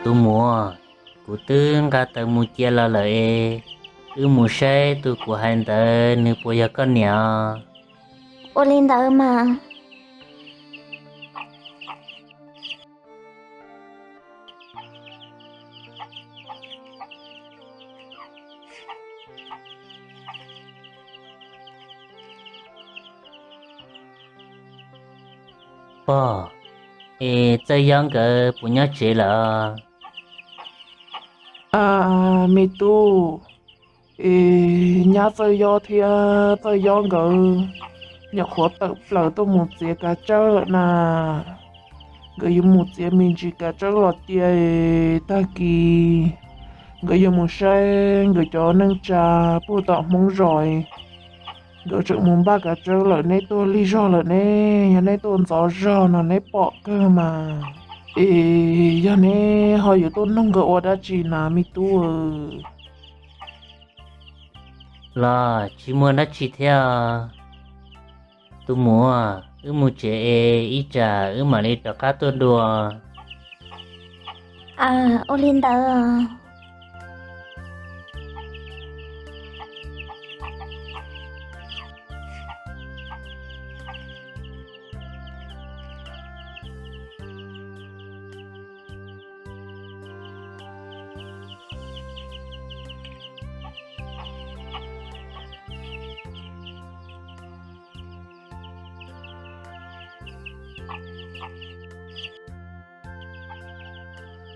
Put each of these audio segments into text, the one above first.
Tus muam, kuv twb nqa taws mus cia los lawm es, wb mus saib tus kuv hais ntawd nws puas yog koj niam os. Ua li ntawd mas. Pog, es Txawj Yob nkawd puas nyob tsev lawm? A, me tub, es nyab Txawj Yob thiab Txawj Yob nkawd nyuam qhuav tawm plaws tuaj mus txiav kav tsawb lawm na. Nkawd yuav mus txiav me ntsis kav tsawb los cia, tag kis nkawd yuav mus saib nkawd cov neej tsa puag tom Hmoob zos. Nkawd tseem mus npaj kav tsawb lawm, neb tuaj lig zog lawm ne, yog neb tuaj ntxov zog no neb pom kawg mas. Es yog neb ho yuav tuaj nug nkawd ua dab tsi na me tub? Los tsis muaj dab tsi thiab. Tus muam, wb mus tsev es ib tsam wb mam li rov qab tuaj dua. A, ua li ntawd.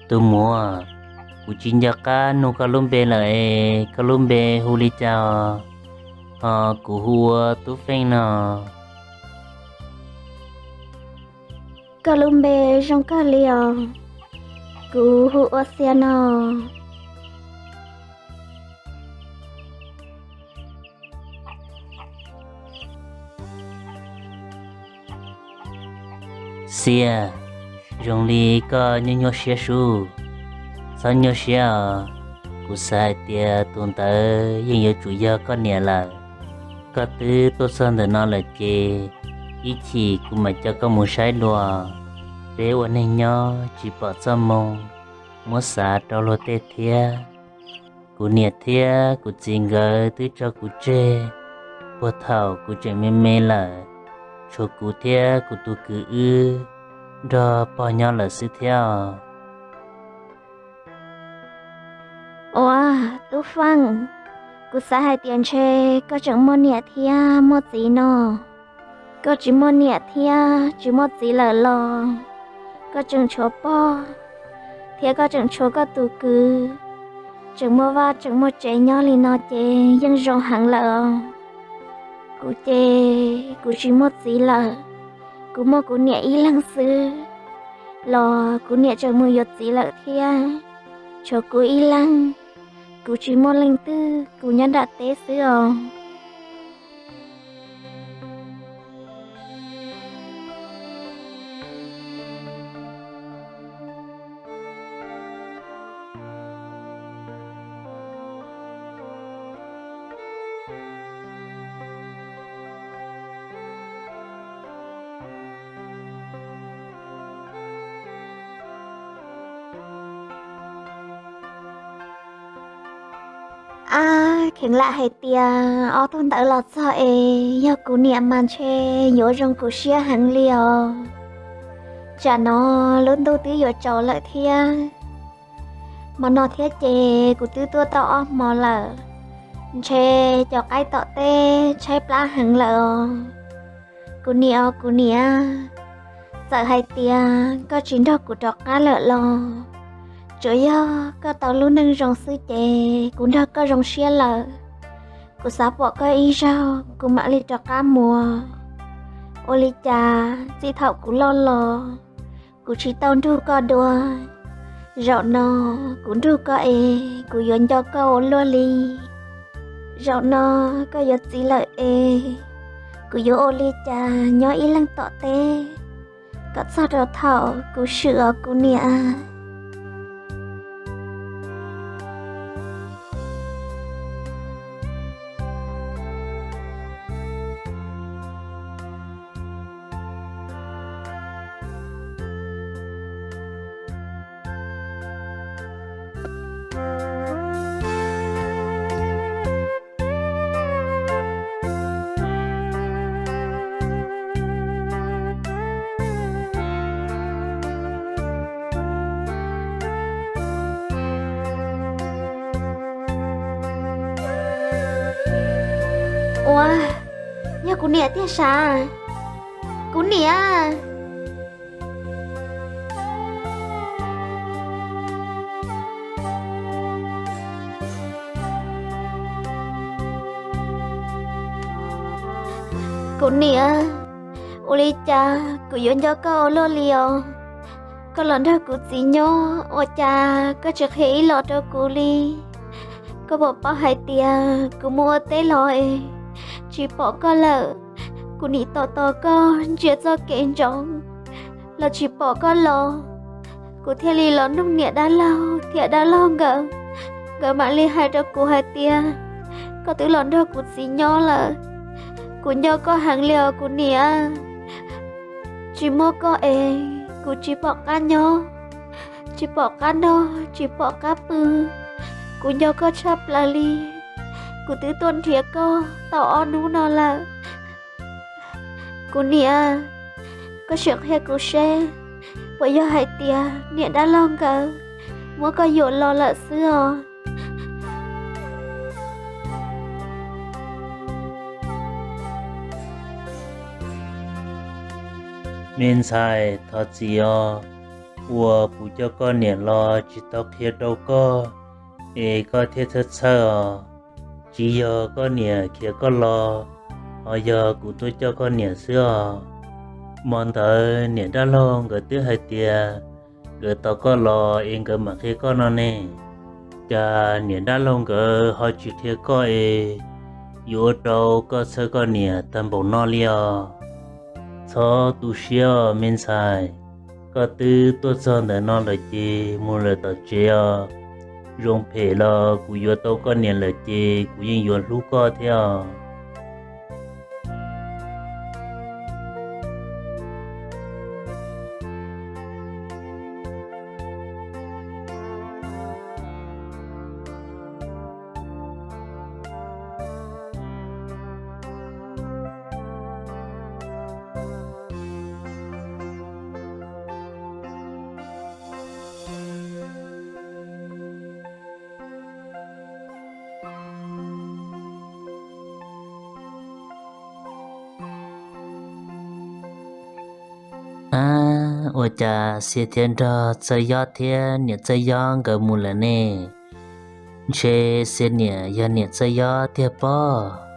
Tus muam, kuv tsis nco qab nug koj lub npe lawm es koj lub npe hu li cas os? Ho kuv hu ua Tub Feej no. Koj lub npe zoo kawg li os. Kuv hu ua Xia no. Xia, zoo li koj nyuaj nyuaj siab sub. Txhob nyuaj siab os, kuv xav hais tias tus ntawd yeej yuav tsum yog koj niam lawm. Koj twb tuaj txog ntawm no lawm ces ib chim kuv mam coj koj mus saib dua. Peb ua neeg nyob tsis pom txoj moo, muab xav rau luag tej thiab. Kuv niam thiab kuv txiv nkawd twb tso kuv tseg puag thaum kuv tseem me me lawm, tshuav kuv thiab kuv tus kwv wb nrog pog nyob lawm xwb thiab os. Ua, Tub Feej, kuv xav hais tias ntshe koj tseem muaj niam thiab muaj txiv no. Koj tsis muaj niam thiab tsis muaj txiv lawm los koj tseem tshuav pog, thiab koj tseem tshuav koj tus kwv, tseem muaj vaj tseem muaj tsev nyob li no ces yeej zoo heev lawm os. Kuv ces kuv tsis muaj txiv lawm, kuv muaj kuv niam ib leeg xwb, los kuv niam tseem mus yuav txiv lawm thiab, tshuav kuv ib leeg, kuv tsis muaj leej twg, kuv nyob nram teb xwb os. Ab, kheev lam hais tias ob tug ntawd los txog es yog kuv niam mas ntshe yuav zoo kuv siab heev li os. Tsam no lub ntuj twb yuav tsaus lawm thiab. Hmo no thiab ces kuv twb tuaj tau ob hmo lawm, ntshe cov qaib tom teb tshaib plab heev lawm os. Kuv niam os kuv niam, txawm hais tias koj tsis nrog kuv rov qab lawm los tsuas yog koj tau lub neej zoo xwb ces kuv nrog koj zoo siab lawm. Kuv xav pom koj ib zaug kuv mam li rov qab mus. Ua li cas txij thaum kuv loj los kuv tsis tau nrug koj dua, zaum no kuv nrug koj es kuv yuav nco koj ua luaj li. Zaum no koj yuav txiv lawm es kuv yuav ua li cas nyob ib leeg tom teb kom txog rau thaum kuv swm os kuv niam. Ua, yog kuv niam tiag sav? Kuv niam! Kuv niam, ua li cas kuv yuav nco koj ua luaj li os? Koj los nrog kuv txiv nyob ua cas koj tsis qhia ib los rau kuv li? Koj puas paub hais tias kuv mus ua teb los es tsis pom koj lawm. Kuv nim tos tos koj ntsia txoj kev ntsoov los tsis pom koj los. Kuv thiaj li los nug niam dab laug thiab dab laug nkawd, nkawd mam li hais rau kuv hais tias koj twb los nrog kuv txiv nyob lawm. Kuv nco koj heev li os kuv niam. Tsis muaj koj es kuv tsis pom qab nyob, tsis pom qab noj, tsis pom qab pw. Kuv nco koj tshaj plaws li. Kuv twb tuaj nrhiav koj tau ob hnub no lawm. Kuv niam, koj sim qhia kuv seb puas yog hais tias niam dab laug nkawd muab koj yuam los lawm xwb os. Me ntxhais, thov txim os, uas kuv coj koj niam los tsis tau qhia rau koj, es koj thiaj txhawj txhawj os. Tsis yog koj niam khiav koj los, ho yog kuv tuaj coj koj niam xwb os. Hmo ntawd niam dab laug nkawd twb hais tias nkawd tos koj los es nkawd mam qhia koj no ne. Cas niam dab laug nkawd ho tsis qhia koj es yuav ua rau koj txhawj koj niam tag npaum no li os. Txhob tu siab os me ntxhais, koj twb tuaj txog ntawm no lawm ces mus lawm tom tsev os. Zoo phem los kuv yuav tau koj niam lawm ces kuv yeej yuav hlub koj thiab os. Ab, ua cas Xia thiaj nrog Txawj Yob thiab niam Txawj Yob nkawd mus lawm ne? Ntshe Xia niam yog niam Txawj Yob tiag pob.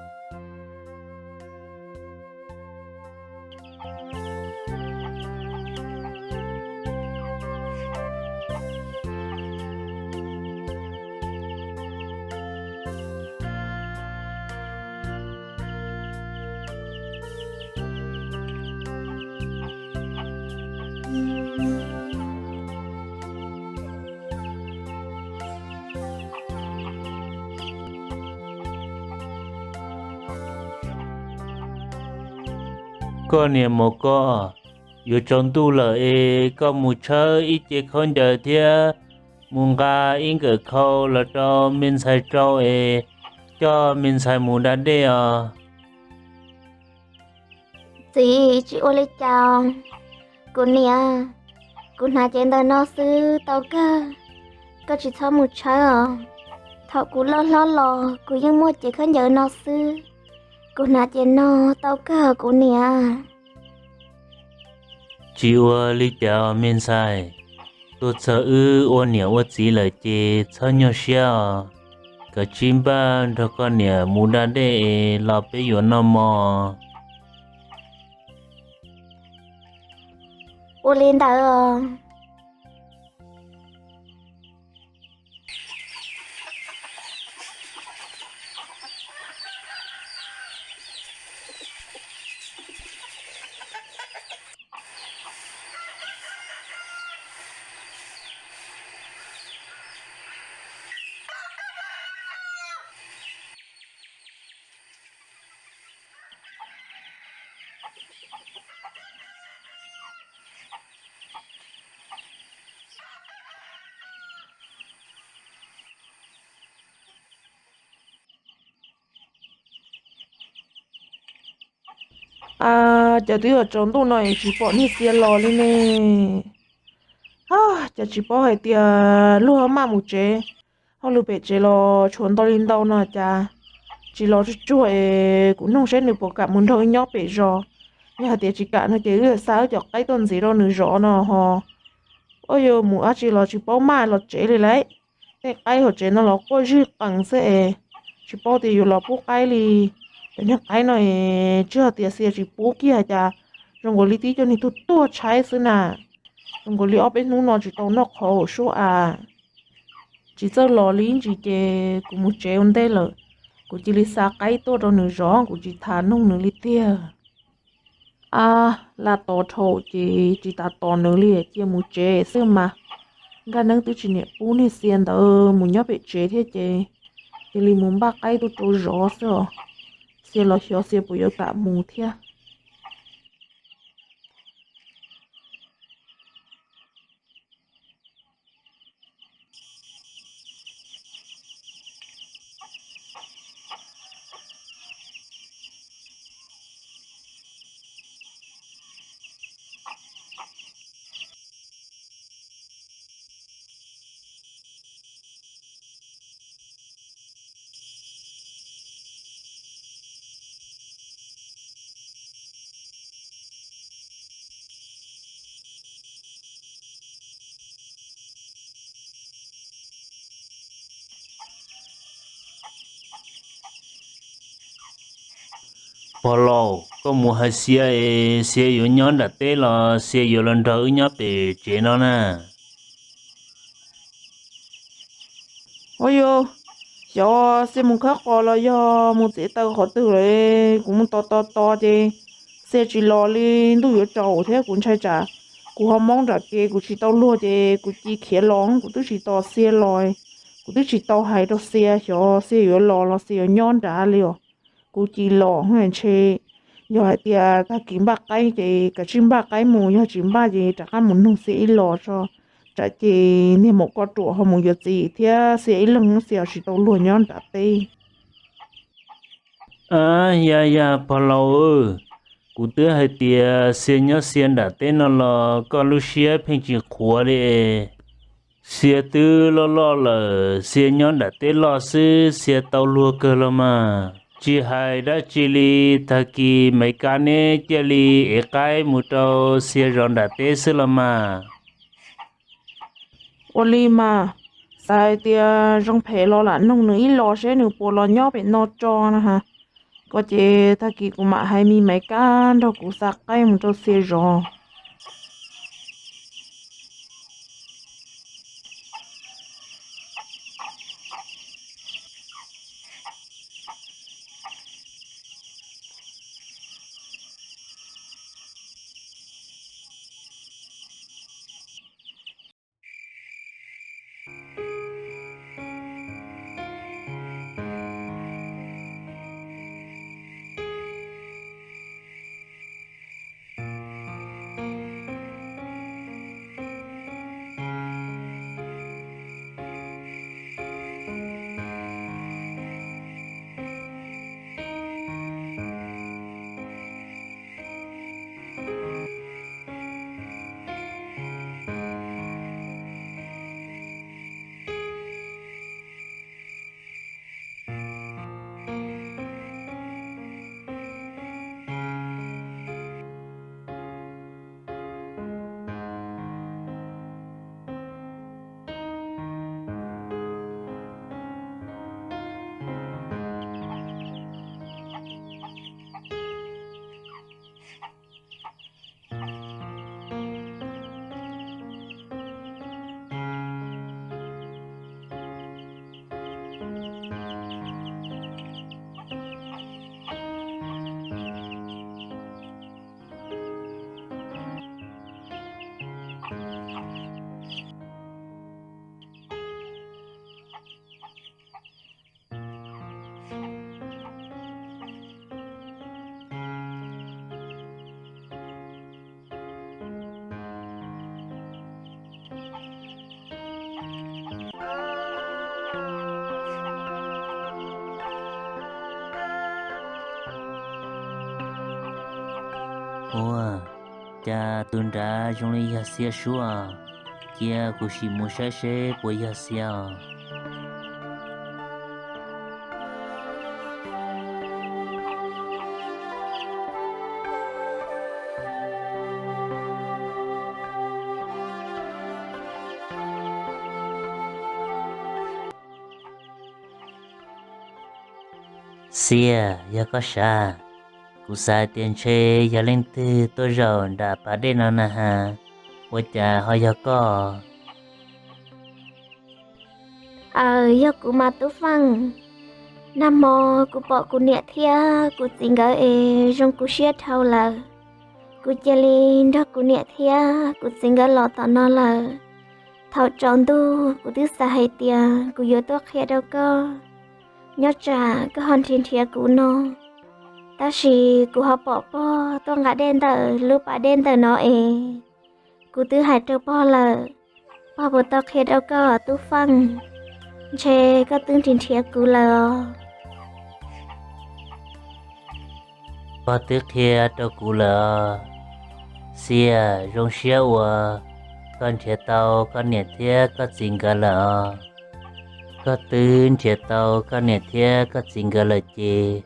Koj niam mos koj, yuav tsaus ntuj lawm es koj mus tshawb ib ce khaub ncaws thiab mus nqa ib nkawm khau los rau me ntxhais tsau es coj me ntxhais mus da dej os. Txiv, tsis ua li cas. Kuv niam, kuv hnav cev ntawm no xwb tau kawg, koj tsis txhob mus tshawb os. Thaum kuv loj hlob los kuv yeej muaj cev khaub ncaws no xwb, kuv hnav cev no tau kawg kuv niam. Tsis ua li cas os me ntxhais, tuaj txog wb ua niam ua txiv lawm ces txhob nyuaj siab os. Kav tsij npaj nrog koj niam mus da dej es los peb yuav noj mov. Ua li ntawd os. A, cas twb yuav tsaus ntuj no es tsis pom niag Xia los li ne. A, cas tsis paub hais tias luag maj mus tsev, hauj lwm pem tsev los tshuav ntau li ntau no cas tsis los tsuag tsuag es kuv nug seb nws puas kam mus nrog wb nyob pem zos. Yog hais tias tsis kam no ces wb xa wb cov qaib tuaj ntxiv rau nws zov no ho. Ua yuav mus dab tsi los tsis paub maj los tsev li lauj. Tej qaib hauv tsev no los quaj zij qees xwb es tsis paub tias yuav los pub qaib li. Cov niag qaib no es tsis hais tias Xia tsis pub kiag cas zoo nkaus li tib co niag tuag tuag tshaib xwb na. Zoo nkaus li ob peb hnub no tsis tau noj qhauv suab a. Tsis txawj los li ntsis ces kuv mus tsev ua ntej lawm. Kuv cia li xa qaib tuaj rau nws zov, kuv tsis tham nug nws li tiag. A, laj tos dhau ces tsis tas tos nws li, cia mus tsev xwb mas. Nkaj Neeb twb tsis niam pub niag Xia ntawd mus nyob pem tsev thiab ces cia li mus npaj qaib tuaj rau zov xwb os. Xia los xyov Xia puas yuav kam mus thiab. Pog laus, koj mus hais Xia es Xia yuav nyob nram teb los Xia yuav los nrog wb nyob pem tsev no na. Ua yog, xyov Xia mus khawb qos los yog mus txiav taws qhov twg lawm, kuv mus tos tos tos ces Xia tsis los li. Ntuj yuav tsaus thiab kuv ntshai tsam kuv ho mob nram kev kuv tsis tau luag ces kuv cia khiav los, kuv twb tsis tos Xia los. Kuv twb tsis tau hais rau Xia, xyov Xia yuav los los Xia yuav nyob nrad li os. Kuv cia los ntshe, yog hais tias tag kis npaj qaib ces kav tsij npaj qaib mus, yog tsis npaj ces rov qab mus nug Xia ib los tso, tsam ces niag maum koj ruam ho mus yuav txiv thiab Xia ib leeg Xia tsis tau luag nyob nram teb. A, yog yog pog laus, kuv twb hais tias Xia nyob Xia nram teb no los koj lub siab pheej tsis qhuav li. Xia twb loj loj lawm, Xia nyob nram teb loj xwb Xia tau luag kawg los mas. Tsis hais dab tsi li, tag kis Maiv Kab neb cia li ev qaib mus rau Xia zov nram teb xwb los mas. Ua li mas, xav hais tias zoo phem los lam nug nws ib los seb nws puas los nyob pem no tso na ha. Koj ces tag kis kuv mam hais me Maiv Kab nrog kuv xa qaib mus rau Xia zov. Ua cas tus nrad zoo li yog Xia Suab, cia kuv sim mus saib seb puas yog Xia os. Xia, yog koj sav? Kuv xav hais tias ntshe yog leej twg tuaj zaum nram pas dej no na has, ua cas ho yog koj? Aws, yog kuv mas Tub Feej. Nag hmo kuv pom kuv niam thiab kuv txiv nkawd es zoo kuv siab dhau lawm. Kuv cia li nrog kuv niam thiab kuv txiv nkawd los tom no lawm. Thaum tsaus ntuj kuv twb xav hais tias kuv yuav tuaj qhia rau koj, nyob tsam koj ho nrhiav nrhiav kuv no. Tab sis kuv ho pom pog tuaj nqa dej ntawm lub pas dej ntawm no es, kuv twb hais rau pog lawm, pog puas tau qhia rau koj Tub Feej? Ntshe koj twb nrhiav nrhiav kuv lawm os. Pog twb qhia rau kuv lawm os. Xia, zoo siab uas koj nrhiav tau koj niam thiab koj txiv nkawd lawm os. Koj twb nrhiav tau koj niam thiab koj txiv nkawd lawm ces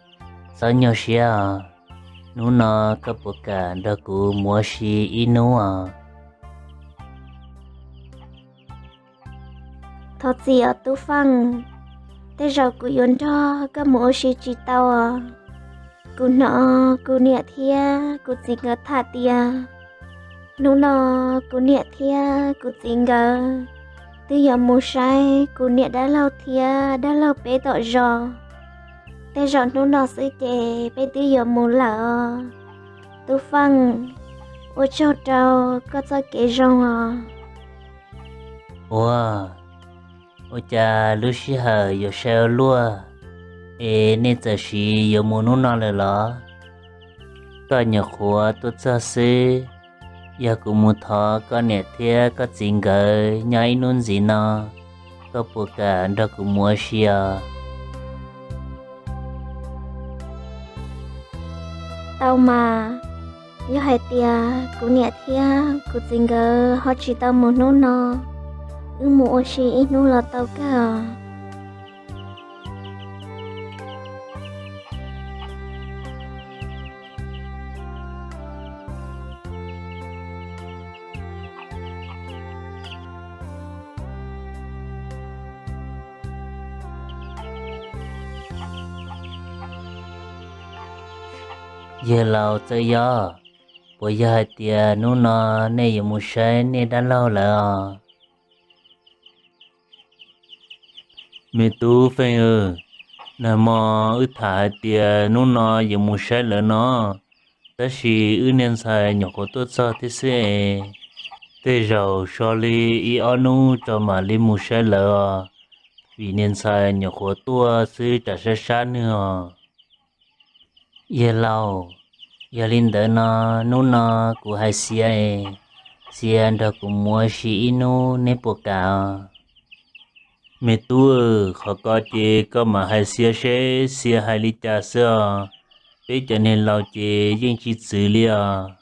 txhob nyuaj siab os. Hnub no koj puas kam nrog kuv mus ua si ib hnub os? Thov txim os Tub Feej, tej zaum kuv yuav nrog koj mus ua si tsis tau os. Kuv hnov kuv niam thiab kuv txiv nkawd tham tias hnub no kuv niam thiab kuv txiv nkawd twb yuav mus saib kuv niam dab laug thiab dab laug peb tom zos. Tej zaum hnub no xwb ces peb twb yuav mus lawm os. Tub Feej, ua tsaug rau koj txoj kev zoo os. Ua, ua cas lub sij hawm yuav sai ua luaj es nej txawm siv yuav mus hnub no lawm los? Koj nyuam qhuav tuaj txog xwb, yog kuv mus thov koj niam thiab koj txiv nkawd nyob ib hnub ntxiv no, koj puas kam nrog kuv mus ua si os? Tau mas, yog hais tias kuv niam thiab kuv txiv nkawd ho tsis tau mus hnub no, wb mus ua si ib hnub los tau kawg os. Yawg laus Txawj Yob, puas yog hais tias hnub no nej yuav mus saib nej dab laug lawm os? Me tub Feej, nag hmo wb tham hais tias hnub no yuav mus saib lawv no, tab sis wb niag ntxhais nyuam qhuav tuaj txog thiab xwb es, tej zaum so li ib ob hnub tso mam li mus saib lawv os, vim niag ntxhais nyuam qhuav tuaj xwb tsam sab sab nwg os. Yawg laus, yog li ntawd no hnub no kuv hais Xia es, Xia nrog kuv mus ua si ib hnub neb puas kam os? Me tub, qhov ko ces koj mam hais Xia seb Xia hais li cas xwb os. Peb cov niag laus ces yeej tsis txwv li os.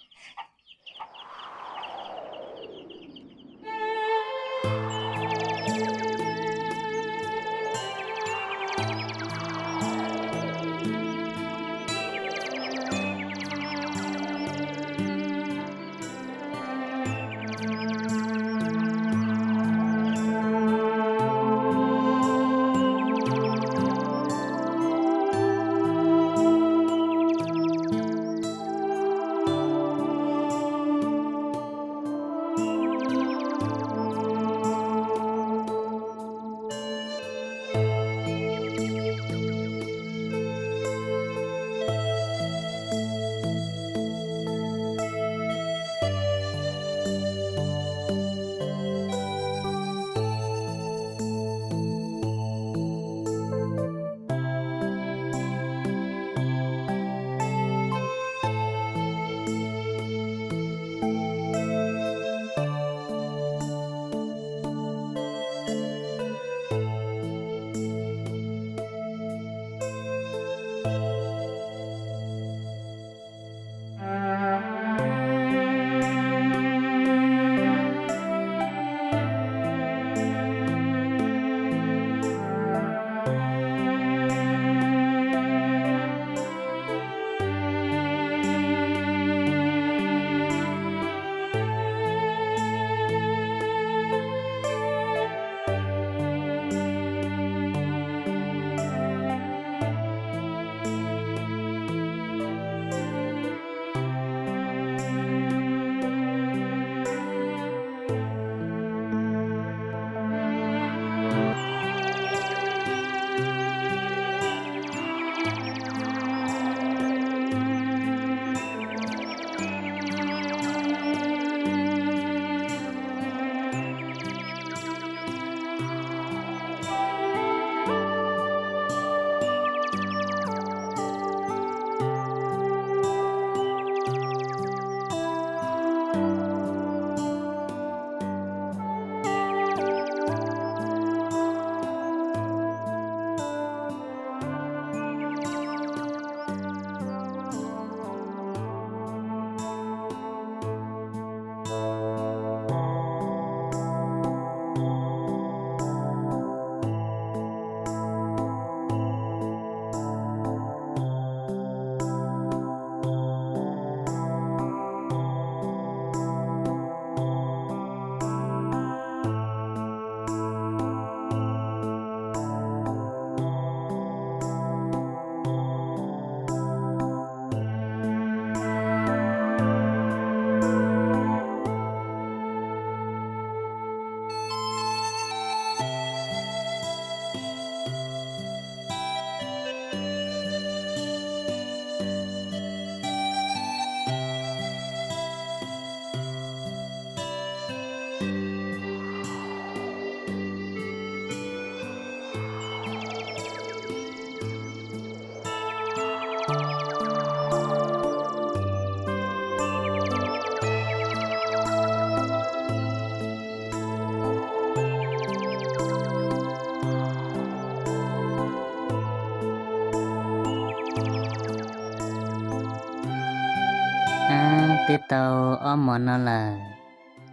Twb tau ob hmos no lawm,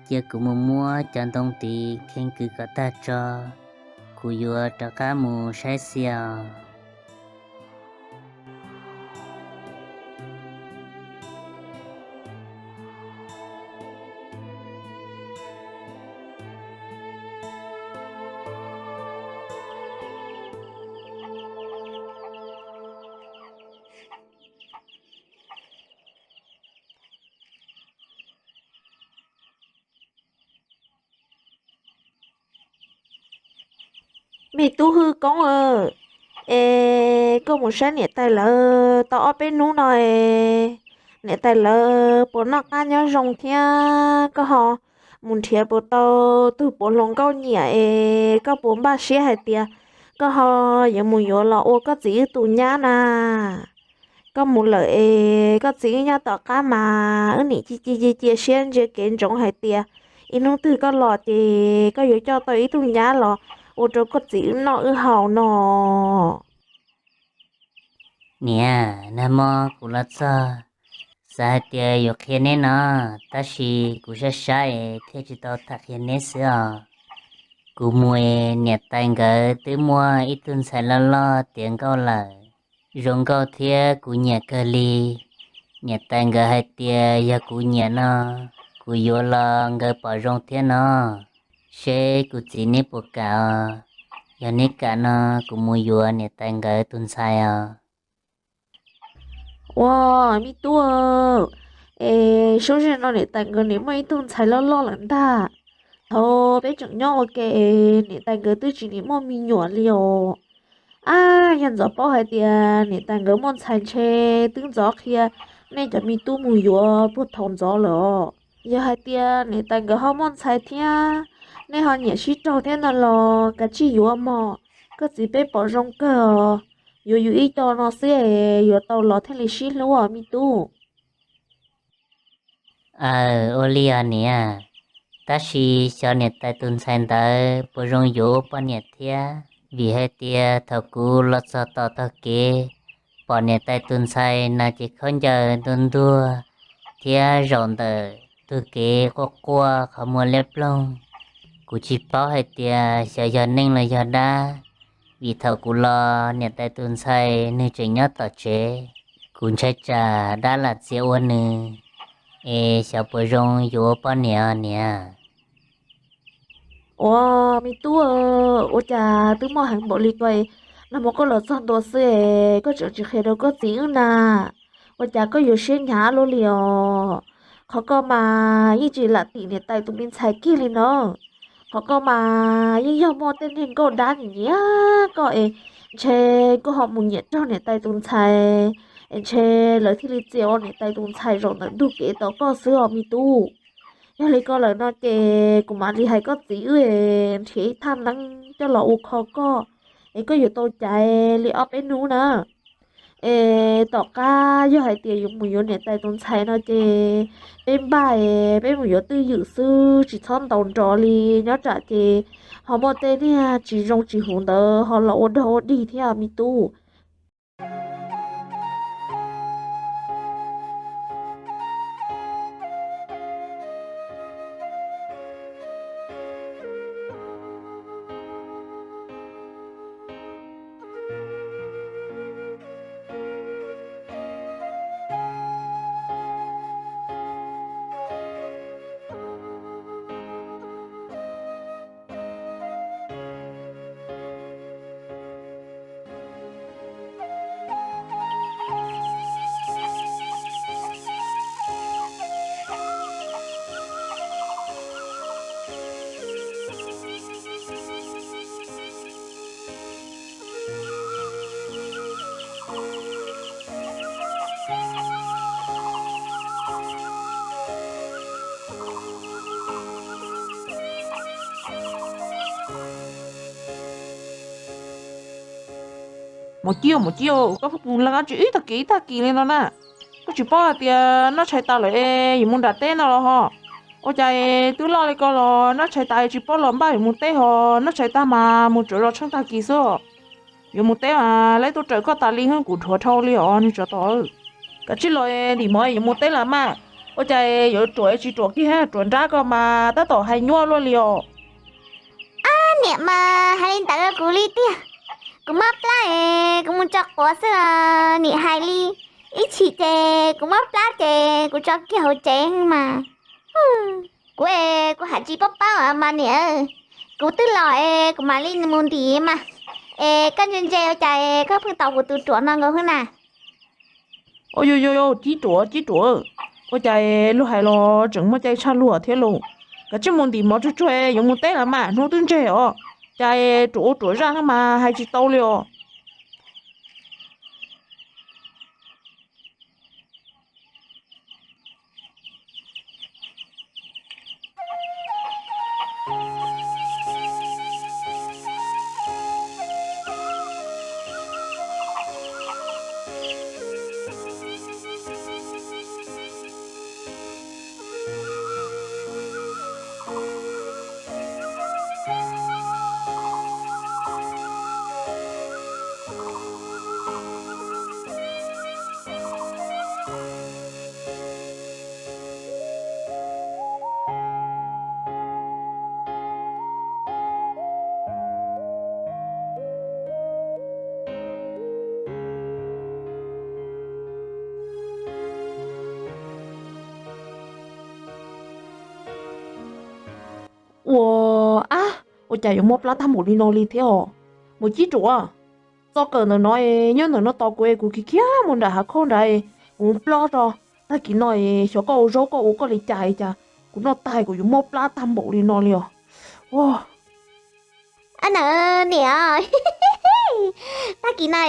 cia kuv mus muab cov ntoo tid kheev kwv kom tag tso, kuv yuav rov qab mus saib xia os. Me tub Hwj Koob, es koj mus saib niam tais lawv tau ob peb hnub no es niam tais lawv puas noj qab nyob zoo thiab koj ho mus nrhiav puas tau tus puav hluas nkauj nyiam es koj puas npaj siab hais tias koj ho yuav mus yuav los ua koj txiv wb tus nyab na? Koj mus lawm es koj txiv wb nyob tom qab mas wb nim cia cia cia siab ntsia kev ntsoov hais tias ib hnub twg koj los ces koj yuav coj tau ib tug nyab los ua rau koj txiv wb noj wb haus no. Niam, nag hmo kuv los txog, xav hais tias yuav qhia neb no, tab sis kuv sab sab es thiaj tsis tau tham qhia neb xwb os. Kuv mus es niam tais nkawd twb muaj ib tug ntxhais loj loj tiav nkauj lawm, zoo nkauj thiab kuv nyiam kawg li. Niam tais nkawd hais tias yog kuv nyiam no, kuv yuav los nkawd pom zoo thiab no. Seb kuv txiv neb puas kam os? Yog neb kam no, kuv mus yuav niam tais nkawd tus ntxhais os. Ua, me tub, es sub ze no niam tais nkawd nim muaj ib tug ntxhais loj loj lawm ntag. Thaum peb tseem nyob ua ke, niam tais nkawd twb tsis nim muaj me nyuam li os. Ab, yog ntxov paub hais tias niam tais nkawd muaj ntxhais ntshe twb ntxov qhia nej cov me tub mus yuav puag thaum ntxov lawm os. Yog hais tias niam tais nkawd ho muaj ntxhais thiab, nej ho nyiam sib raug thiab no los kav tsij yuav mog. Koj txiv peb pom zoo kawg os, yuav yus ib co no xwb es yuav tau los thiaj li sib hlub os me tub. Aw, ua li os niam, tab sis xyov niam tais tus ntxhais ntawd puas zoo yuav ua poj niam thiab, vim hais tias thaum kuv los txog tom taug kev, pom niam tais tus ntxhais na ces khaub ncaws ntuag ntuag thiab zaum ntawm ntug kev quaj quaj qhov muag liab ploog. Kuv tsis paub hais tias xyov yog neeg los yog dab, vim thaum kuv los niam tais tus ntxhais nws tseem nyob tom tsev. Kuv ntshai tsam dab lam txia ua nws, es xyov puas zoo yuav ua poj niam niam. Ua, me tub, ua cas twb muaj heev npaum li ko, nag hmo koj los txog ntua xwb es koj tseem tsis qhia rau koj txiv wb na? Ua cas koj yuav siab hnyav luaj li os? Qhov koj mas yeej tsis lam tim niam tais tus me ntxhais kiag li no. Qhov koj mas yeej yog muaj tej niag nkauj dab nyiam nyiam koj es ntshe koj ho mus nyiam raug niam tais tus ntxhais, es ntshe lawv thiaj li txia ua niam tais tus ntxhais zaum ntawm ntug kev tos koj xwb os me tub. Yog li ko lawm no ces kuv mam li hais koj txiv wb es nrhiav ib thaj neeb coj los ua kho koj, es koj yuav tau caiv li ob peb hnub na. Es tom qab yog hais tias yuav mus yuav niam tais tus ntxhais no ces peb npaj es peb mus yuav twj ywm xwb, tsis txhob ntaus nrov li, nyob tsam ces ho muaj tej niag tsis zoo tsis huv ntawd ho los ua dog ua dig thiab me tub. Mus ciaj, mus ciaj, koj pheej mus laj qab tsis ib tag kis ib tag kis li no na. Koj tsis paub hais tias noj tshais tas lawm es yuav mus nram teb no los ho? Ua cas twb loj li ko los noj tshais tas tsis paub los npaj yuav mus teb ho noj tshais tag mas mus tsuav zos tsheej tag kis xwb. Yuav mus teb mas lawv tuaj raws koj tas li, kuv dhuav dhau li os niag tsov tom. Kav tsij los, nim mov yuav mus teb lawm mas. Ua cas yuav ruam tsis ruam kiag, ruam nrab ko mas tab tom hais nyuaj luaj li os. Ab, niam mas hais li ntawd rau kuv li tiag. Kuv mob plab es kuv mus tso quav xwb os niam, hais li ib chim ces kuv mob plab ces kuv tso kiag hauv tsev mas. Kuv es kuv hais tsis paub paub mas niam, kuv twb los es kuv mam li mus ntim mas. Es koj ntse ntse ua cas es koj pheej tos kuv tus ruam no nkaus xwb na? Ua, yog yog yog, tib ruam tib ruam, ua cas luag hais los tseem muaj cai tshaj luag thiab lauj. Kav tsij mus ntim mov tsuag tsuag yuav mus teb lawm mas, hnub twb ntseg os. Cas ruam ua ruam zaj no mas hais tsis tau li os. Ua, ab, ua cas yuav mob plab tag npaum li no li thiab os? Mus cib ruam. Txoj kawm ntawm no, nyob ntawm no tos kuv es kuv khiav khiav mus nram hav khoob nrad, kuv plob tso. Tag kis no xyov koj ua zaub koj ua koj li cas cas kuv noj tag kuv yuav mob plab tag npaum li no li os. Ab, niam, tag kis no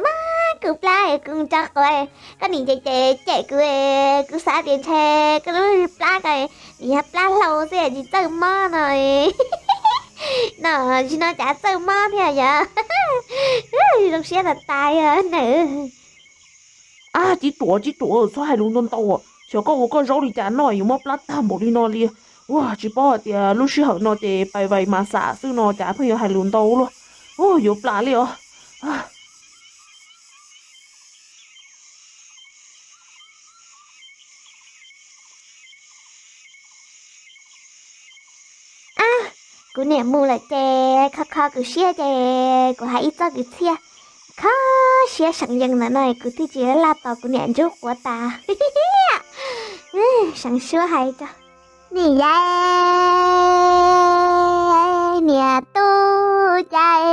mas kuv plab kuv mus tso quav, koj nim cem cem kuv, kuv xav tias ntshe koj lub plab ko nim yog plab hlau xwb tsis txawj mob no. No, tsis no cas txawj mob thiab yog. Zoo siab tas tas nawb. Ab, tib ruam tib ruam, txhob hais lus ntau ntau, xyov koj ua koj zaub li cas noj yuav mob plab tag npaum li no li. Ua, tsis paub hais tias lub sij hawm no ces pais vais mas xam xwb no cas pheej yuav hais lus ntau luaj. Ua, yuav plam li os. Ab, kuv niam mus lawm ces kho kho kuv siab ces kuv hais ib txoj kwv txhiaj kho siab seev yees ntawm no kuv thiaj tsis laj tos kuv niam ntsub quav tas. Seev suab hais tso. Nim yai, niam tub cai,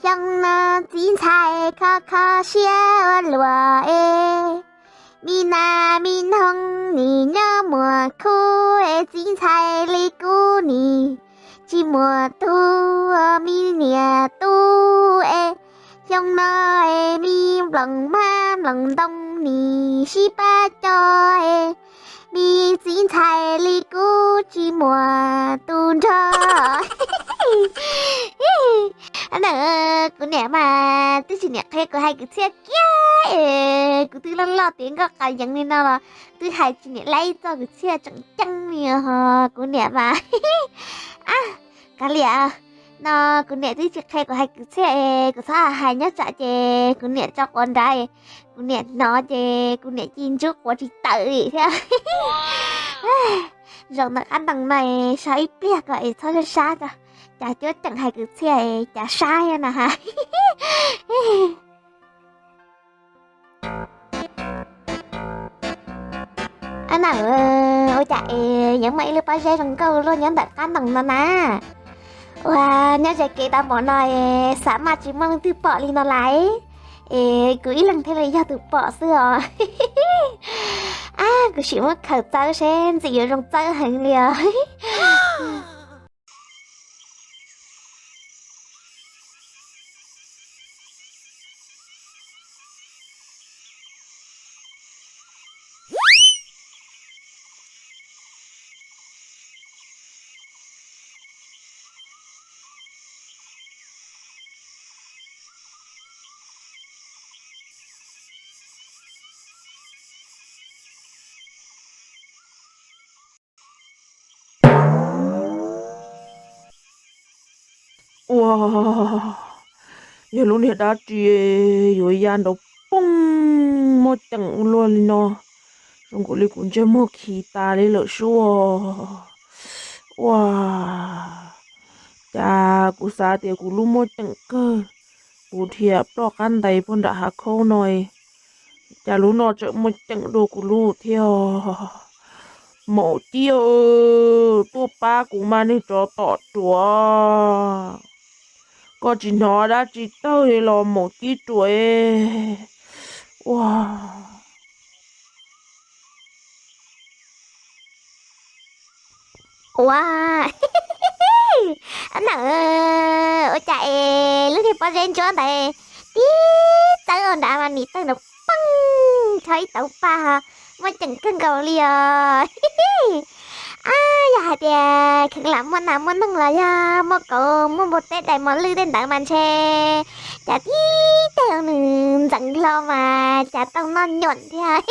xyoo no txiv ntxhais kho kho siab ua luaj es, mi nas mi noog nim nyob muaj khub es txiv ntxhais li kuv nim tsis muaj tug, mi niam tub es, xyoo no es mi nploos mab nploos ntoo nim sib pab co es, mi txiv ntxhais li kuv tsis muaj tus nrog. Kuv niam mas twb tsis niam qhia kuv hais kwv txhiaj kiag es kuv twb loj loj tiav nkauj qas yeev li no los twb hais tsis niam laib txoj kwv txhiaj tseem ceeb li os kuv niam mas. Ab, kav liam, no kuv niam twb tsis qhia kuv hais kwv txhiaj es kuv txhob hais nyob tsam ces kuv niam tso quav nrad, kuv niam hnov ces kuv niam cia ntsub quav tsis tawm li thiab. Zaum ntawm qab ntoo no so ib pliag ko es txhob sab sab tso, cas cuab ceem hais kwv txhiaj es cas sab thiab na ha. Ab na, ua cas es yeej muaj ib lub pob zeb zoo nkauj luaj nyob ntawm qab ntoo no na. Ua, nyob ze kev tau npaum no es xav maj tsis muaj leej twg pom li no lais. Es kuv ib leeg thiaj li yog tus pom xwb os. Ab, kuv sim muab khaws txawb seb ntxim yuav zoo txawb heev li os. Ua, yog lub niag dab tsi yuav ya nrov poog muaj ceem ua luaj li no. Zoo nkaus li kuv ntsej muag khi tas li lawm sub. Ua cas kuv xav tias kuv lub muaj ceem kawg, kuv dhia ploj qab ntais puag nram hav khaub no, cas lub no tseem muaj ceem dua kuv lub thiab. Maum Cib, tuaj pab kuv mas, niag tsov tom ruam, koj tsis hnov dab tsi tawg li los Maum Cib ruam. Ua Ua, nawb, ua cas es lub niag pob zeb ntsuab ntawd tib txawb nrad mas nim tawg nrad poob rho ib tauv paj ho muaj ceem kawg nkaus li os. Ab, yog hais tias kheev lam muaj nas muaj noog los yog muaj kauv muaj npua teb dais mos lwj tej ntawd mas ntshe cas tib teg nws ntxeev hlo mas cas tau noj nyuam thiab.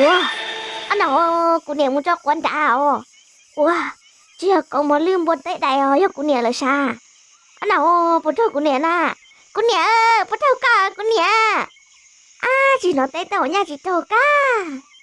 Ua, ab, nawb, kuv niam mus tso quav nrad os. Ua, tsis yog kauv mos lwj npua teb dais os, yog kuv niam lawm sav. Ab, nawb, puas raug kuv niam na? Kuv niam, puas raug koj kuv niam? Ab, tsis hnov teb tej hauv nyaj tsis raug kab.